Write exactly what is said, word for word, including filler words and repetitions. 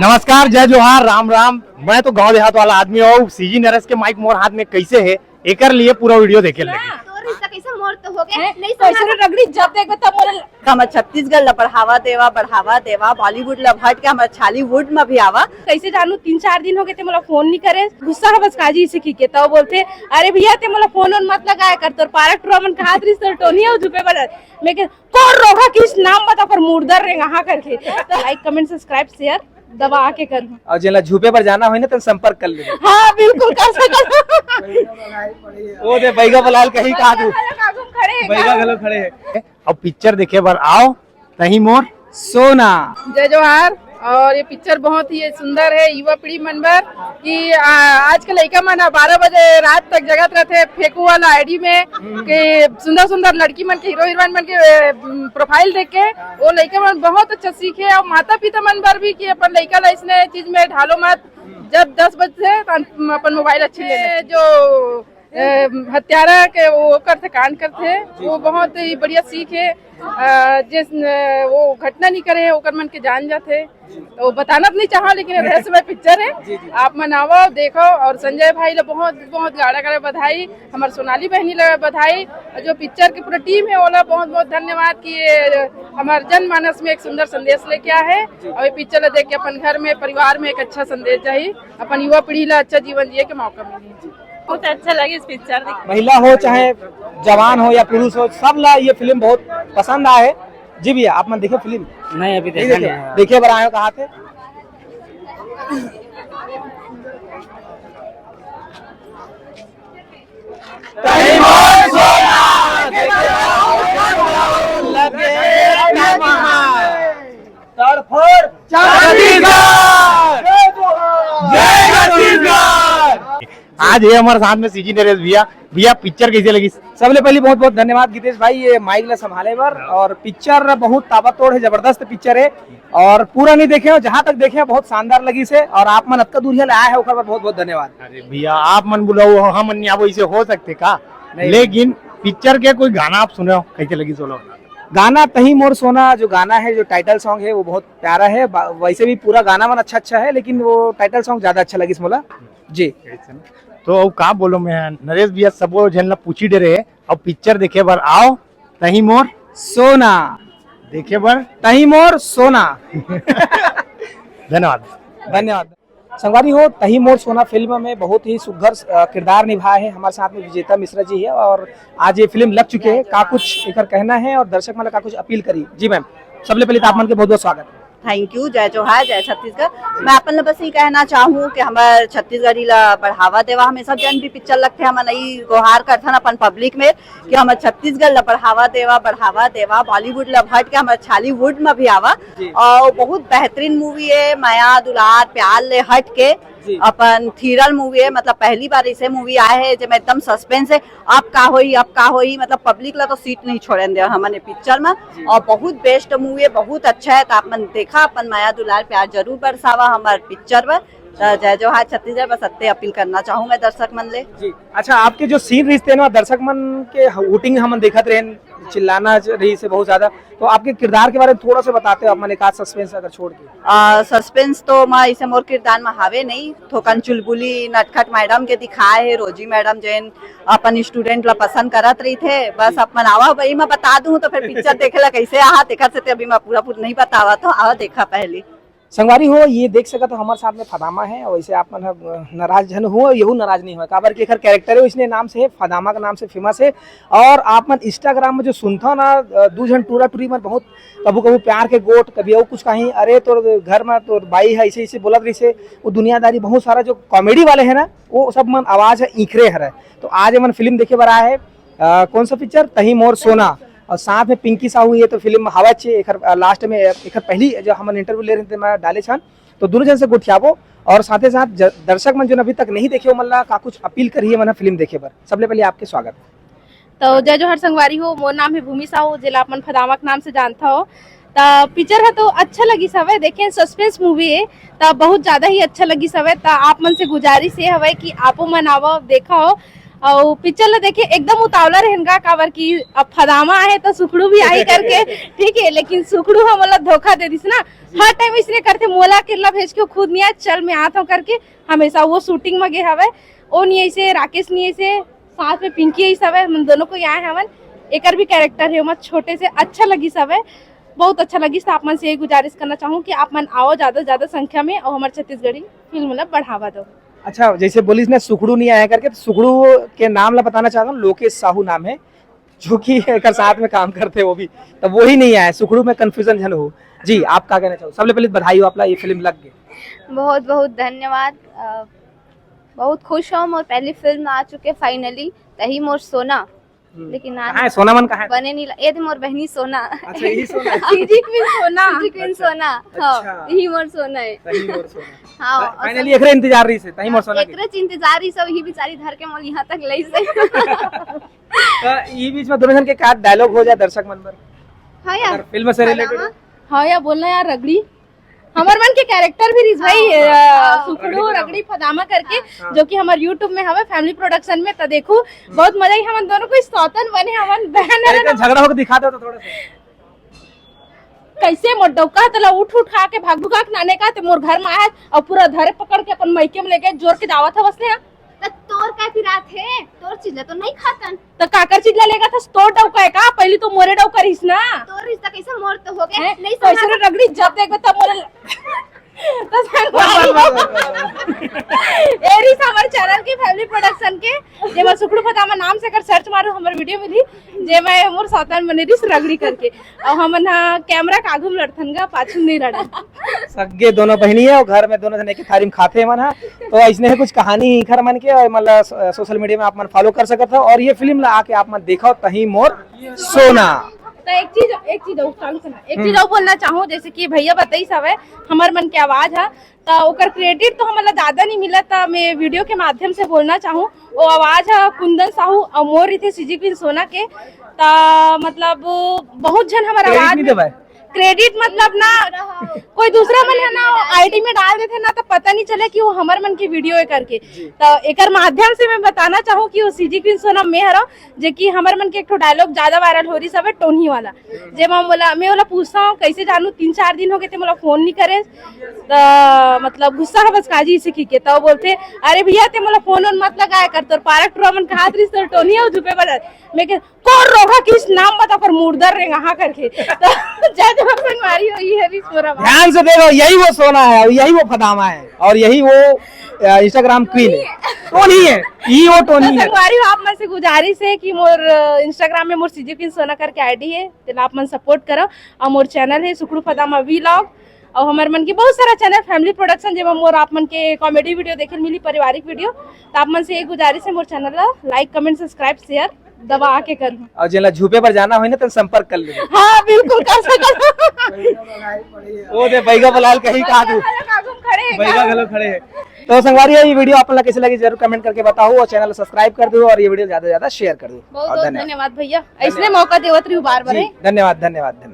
नमस्कार, जय जोहार, राम राम। मैं तो गांव देहात वाला आदमी हूँ। सीजी नरेश के माइक मोर हाथ में कैसे है, एकर लिए पूरा वीडियो देखे लगे। तोर रिश्ता कैसे मोर तो हो गए, हैं? नहीं कैसे समझा। रगड़ी जब देखबे तब मोर हमर छत्तीसगढ़ ला बढ़ावा देवा, बढ़ावा देवा, बॉलीवुड ला हट के हमर छालीवुड में भी आवा। कैसे जानू, तीन चार दिन हो गए थे, मोला फोन नहीं करे, गुस्सा है बस काजी से की के, तब बोलते, "अरे भैया, ते मोला फोन ओन मत लगाया कर, तोर पारा टुरा मन कहात रहिस, तोर टोनी अउ झुपे बर।" मैं के, "कौन रोगा किस नाम बता कर मुर्दर रे, कहाँ करके।" तो लाइक, कमेंट, सब्सक्राइब, शेयर दबा के कर। और जेला झुपे पर जाना होई ना, तो संपर्क कर ले। हाँ, बिल्कुल कर सकत। वो दे, बैगा बलाल कहीं कहा तू। खड़े हैं। बैगा घलो खड़े हैं। अब पिक्चर देखे बर आओ, तही मोर सोना। जय जोहार। और ये पिक्चर बहुत ही सुंदर है युवा पीढ़ी मन बर कि, आ, आज के लइका मन बारह बजे रात तक जगत रहते फेंकू वाला आईडी में कि सुंदर सुंदर लड़की मन के, हीरो हीरोइन मन के, ए, प्रोफाइल देख के वो लइका मन बहुत अच्छा सीखे और माता पिता मन बर भी कि अपन लइका ला इसने चीज में ढालो मत। जब दस बजथे तो अपन मोबाइल अच्छे ले ले। जो ए, हत्यारा के वो करथे, कांड करथे, वो बहुत ही बढ़िया सीख है। अ, जिस न, वो घटना नहीं करे, ओकर मन के जान जाथे। तो बताना तो नहीं चाहा, लेकिन रहस्यमय पिक्चर है। आप मन आवो, देखो, और संजय भाई ला बहुत, बहुत गाड़ा गाड़ा बधाई, हमार सोनाली बहनी ला बधाई, और जो पिक्चर की पूरा टीम है, ओला बहुत, बहुत धन्यवाद कि ये हमार जनमानस में एक सुंदर संदेश लेके आए है। और ये पिक्चर ला देख के अपन घर में, परिवार में एक अच्छा संदेश जाही, अपन युवा पीढ़ी ला अच्छा जीवन जिए के मौका मिली। बहुत अच्छा लगे इस पिक्चर देख के। महिला हो चाहे जवान हो या पुरुष हो, सब ला ये फिल्म बहुत पसंद आए। जी भैया, आप मन देखे फिल्म? नहीं, अभी नहीं देखा देखे? नहीं है। देखे बर आए हो, कहाँ थे? तड़फड़ छत्तीसगढ़। जय जोहार। जय छत्तीसगढ़। आज है हमारे साथ में सीजी नरेश भैया। भैया, पिक्चर कैसे लगी? सबले पहली बहुत बहुत धन्यवाद गीतेश भाई, ये माइक ला संभाले बर। और पिक्चर बहुत ताबड़तोड़ है, जबरदस्त पिक्चर है। और पूरा नहीं देखे हो, जहाँ तक देखे हो बहुत शानदार लगी से। और आप मन अतका दूरिया ले आए हो, ओकर बर बहुत बहुत धन्यवाद। अरे भैया, आप मन बुलाओ, हम नहीं आबो, इसे हो सकते का? नहीं। लेकिन पिक्चर के कोई गाना आप सुने हो, कैसे लगी सोलो? गाना तही मोर सोना जो गाना है, जो टाइटल सॉन्ग है, वो बहुत प्यारा है। बा-, वैसे भी पूरा गाना मन अच्छा अच्छा है, लेकिन वो टाइटल सॉन्ग ज्यादा अच्छा लगिस मोला। जी। तो अब का बोलो मैं, नरेश भैया सबो झन ला पूछी डरे है। अब पिक्चर देखे बर आओ, तही मोर सोना। देखे बर तही मोर सोना। धन्यवाद। धन्यवाद। संगवारी हो, तही मोर सोना फिल्म में बहुत ही सुघर, अ, किरदार निभाए है। हमारे साथ में विजेता मिश्रा जी है और आज ये फिल्म लग चुके है। का कुछ एकर कहना है और दर्शक मन ला का कुछ अपील करी? जी मैम, सबले पहले तो आप मन के बहुत बहुत स्वागत। Thank you. जय जोहार, जय छत्तीसगढ़। मैं अपन ला बस ये कहना चाहूँ कि हमर छत्तीसगढ़ी ला बढ़ावा देवा। हमेशा जन भी पिक्चर लगथे, हमन ई गुहार करथन अपन पब्लिक में कि हमर छत्तीसगढ़ ला बढ़ावा देवा, बढ़ावा देवा। बॉलीवुड ला हट के हमर छालीवुड में भी आवा। जी। और बहुत बेहतरीन मूवी है, मया दुलार प्यार ले हट के जी। अपन थ्रिलर मूवी है, मतलब पहली बार ऐसे मूवी आए है जेमे एकदम सस्पेंस है, अब का होई, अब का होई, मतलब पब्लिक ला तो सीट नहीं छोड़न दे हमन ये पिक्चर में। जी। और बहुत बेस्ट मूवी है, बहुत अच्छा है। तो आप मन देखा, अपन मया दुलार प्यार जरूर बरसावा हमर पिक्चर में। तो जय जोहार छत्तीसगढ़, बस अत्ते अपील करना चाहूँ मैं दर्शक मन ले। जी। अच्छा, आपके जो सीन रहिस तेन मा दर्शक मन के हूटिंग हमन देखत रहेन, चिल्लाना ज-, रहिस हे बहुत ज्यादा, तो आपके किरदार के बारे में थोड़ा सा बताते हो आप मन, एक आध सस्पेंस अगर छोड़ के। आ, सस्पेंस तो मैं इसे मोर किरदार में हावे नहीं, थोकन चुलबुली नटखट मैडम के दिखाए है, रोजी मैडम जेन अपन स्टूडेंट ला पसंद करत रही थे। बस अपन आवा, वही मैं बता दूं तो फिर पिक्चर देखे ला कैसे आहा, तेकर से ते अभी मैं पूरा पूरा नहीं बतावा, तो आवा देखा पहली। संगवारी हो, ये देख सकत हो, हमारे साथ में फदामा है। और वैसे आप मन ह, अ, नाराज झन हो, यहू नाराज नहीं हो, काबर कि एकर कैरेक्टर है, इसने नाम से है, फदामा के नाम से फेमस है। और आप मन इंस्टाग्राम में जो सुनता ना, अ, दू झन टूरा टूरी मन बहुत कभू कभू प्यार के गोठ, कभी और कुछ कहीं, "अरे तोर घर में तोर बाई है, ऐसे ऐसे बोलत रहिसे", वो दुनियादारी बहुत सारा जो कॉमेडी वाले हैं ना, वो सब मन आवाज है ईखरे हरे। तो आज हमन फिल्म देखे बर आए हैं, अ, कौन सा पिक्चर, तही मोर सोना। और साथ में पिंकी साहू, ये तो फिल्म हवा चे एकर, अ, लास्ट में एकर पहली जो हमन इंटरव्यू ले रहे थे, मैं डाले छन, तो दोनों जन से गोठियाबो। और साथे साथ ज-, दर्शक मन जो अभी तक नहीं देखे, ओमन ला का कुछ अपील करिए मन फिल्म देखे बर। सबले पहले आपके स्वागत। तो जय जोहार संगवारी हो, मोर नाम है भूमि साहू, जेला अपन फदामा के नाम से जानता हो। त पिक्चर ह तो अच्छा लगिस हवय, देखे सस्पेंस मूवी है, त बहुत ज्यादा ही अच्छा लगिस हवय। त आप मन से गुजारिश ये हवय कि आपो मन आवव, देखव। अउ पिक्चर ला देखे एकदम उतावला रहेन गा, काबर कि अब फदामा आहे तो सुखड़ू भी आही करके। ठीक है, लेकिन सुखड़ू ह मोला धोखा दे दिस ना। हर टाइम इसने करथे, मोला अकेला भेज के खुद नहीं आए, चल मैं आत हूँ करके। हमेशा वो शूटिंग में गे हवे, वो नहीं ऐसे, राकेश नहीं ऐसे, साथ में पिंकी ऐसे हवे, हम दोनों को यहाँ हवन। एकर भी कैरेक्टर है, ओमा छोटे से अच्छा लगिस हवे, बहुत अच्छा लगिस। तो आप मन से ये गुजारिश करना चाहूँ कि आप मन आओ ज्यादा से ज्यादा संख्या में और हमारे छत्तीसगढ़ी फिल्म ला बढ़ावा दो। अच्छा, जैसे बोलिस ना सुखड़ू नहीं आया करके, तो सुखड़ू के नाम ला बताना चाहता हूँ, लोकेश साहू नाम है, जो कि एकर साथ में काम करते वो भी, तो वो ही नहीं आया। सुखड़ू में कन्फ्यूजन झन हो। जी, आप का कहना चाहो? सबले पहले तो बधाई हो, आपला ये फिल्म लग गई। बहुत बहुत धन्यवाद। अ, बहुत खुश हूँ, मोर पहली फिल्म आ चुके फाइनली, तही मोर सोना। हम्म। लेकिन आज कहाँ है सोना मन, कहाँ है? बने नहीं ला-, ये तो मोर बहनी सोना। अच्छा, यही सोना है। सीजी क्वीन सोना। सीजी क्वीन अच्छा। सोना। हाँ, अच्छा। यही मोर सोना है। तही मोर सोना। हाँ, फा-, और फाइनली सब एकरे इंतजार रही से, तही मोर सोना के। एकरे इंतजार रही सब, यही बेचारी धर के मोल यहाँ तक लई से। तो ई बीच में दोनों जन के का डायलॉग हो जाए दर्शक मन बर? हाँ यार। अगर फिल्म से रिलेटेड। हाँ यार, बोलना यार, रगड़ी। हमर मन के कैरेक्टर भी रिस भाई, हाँ, अ, हाँ, सुखड़ू रगड़ी फदामा करके, हाँ। जो कि हमर YouTube में हवे, फैमिली प्रोडक्शन में, त देखू, बहुत मजा आई। हमन दोनों कोई सौतन बने, हमन बहन अरे, हरन। तो झगड़ा होके दिखा दो तो थोड़ा सा। कैसे मोर डौका तला उठ उठ खा के भाग भुगा के नाने का, ते मोर घर में आया और पूरा धरे पकड़ के अपन मायके में लेके जोर के जावत हवस ले। त तोर का पिरात हे? तोर चीज ला तो नहीं खातन। त काकर चीज ला लेगा था? तोर डौका है का? पहली तो मोरे डौका रहिस ना। तोर रिश्ता कैसे मोर तो हो गए? हैं? नहीं कैसे संभाल रे रगड़ी, जब देखबे तब मोरे ल-, तो संगवारी हो। ए रिस हमर चैनल के फैमिली प्रोडक्शन के, जेमा सुखड़ू फदामा नाम से अगर सर्च मारू हमर वीडियो मिली, जेमा मोर सौतन बने रिस रगड़ी करके। और हमन हा कैमरा के आगू में लड़थन गा, पाछू नहीं लड़न। सग्गे दोनों बहिनी है और घर में दोनों जने के थारी में खाथे मन हा। तो ऐसने है कुछ कहानी इखर मन के, और मतलब सो-, सोशल मीडिया में आप मन फॉलो कर सकत हो और ये फिल्म ला आके आप मन देखो तही मोर सोना। तो एक चीज, एक चीज और, सुन, सुन, एक हम्म। चीज और बोलना चाहूँ, जैसे कि भैया बताइस हवे, हमर मन के आवाज है, त ओकर क्रेडिट तो हमन ला ज्यादा नहीं मिला, त मैं वीडियो के माध्यम से बोलना चाहूँ, वो आवाज है कुंदन साहू और मोर रिथे सीजी क्वीन सोना के। त मतलब बहुत झन हमर क्रेडिट आवाज नहीं में देवाय। क्रेडिट मतलब ना, कोई दूसरा मन है ना, आईडी में डाल देथे ना, तो पता नहीं चले कि वो हमर मन की वीडियो है करके। जी। तो एकर माध्यम से मैं बताना चाहूँ कि वो सीजी क्वीन सोना मैं हरव, जे कि हमर मन के एक ठो डायलॉग ज्यादा वायरल हो रही सब है, टोनी वाला। जेमा मोला, मैं ओला पूछता हूँ, "कैसे जानू, तीन चार दिन हो गए थे, मोला फोन नहीं करे।" त मतलब गुस्सा है बस काजी इसे की के, तो बोलते, "अरे भैया, ते मोला फोन वोन मत लगाया कर, तोर पारा टुरा मन कहात रहिस, तोर टोनी हो धूपे बजा।" मैं कह, "कौन रोगा किस नाम बता पर मुर्दर रे यहाँ करके।" तो जज हम संगवारी हो, ये है भी पूरा बात। ध्यान से देखो, यही वो सोना है, यही वो फदामा है, और यही वो, अ, Instagram क्वीन है। टोनी है, ये वो टोनी तो है। संगवारी हो, आप मन से गुजारिश है कि मोर, अ, Instagram में मोर सीजी क्वीन सोना करके आईडी है, तेला आप मन सपोर्ट करो। और मोर चैनल है सुखड़ू फदामा वीलॉग, और हमर मन के बहुत सारा चैनल फैमिली प्रोडक्शन, जेमा मोर आप मन के कॉमेडी वीडियो देखे मिली, पारिवारिक वीडियो। तो आप मन से एक गुजारिश है, मोर चैनल ला लाइक, कमेंट, सब्सक्राइब, शेयर दबा के करूँ। और जेला झूपे पर जाना होई ना, तो संपर्क कर लेना। हाँ, बिल्कुल कर सकत। वो दे बैगा बलाल कहीं कहा तू। बैगा घलो खड़े हैं। बैगा घलो खड़े हैं। तो संगवारी, ये वीडियो आप मन ला कैसे लगी, जरूर कमेंट करके बताओ और चैनल सब्सक्राइब कर दो और ये वीडियो ज्यादा से ज्यादा शेयर कर दो। बहुत और बहुत धन्यवाद। धन्यवाद भैया, ऐसने धन्यवाद। मौका देवत रही बार बार, जी, हैं? धन्यवाद, धन्यवाद, धन्यवाद।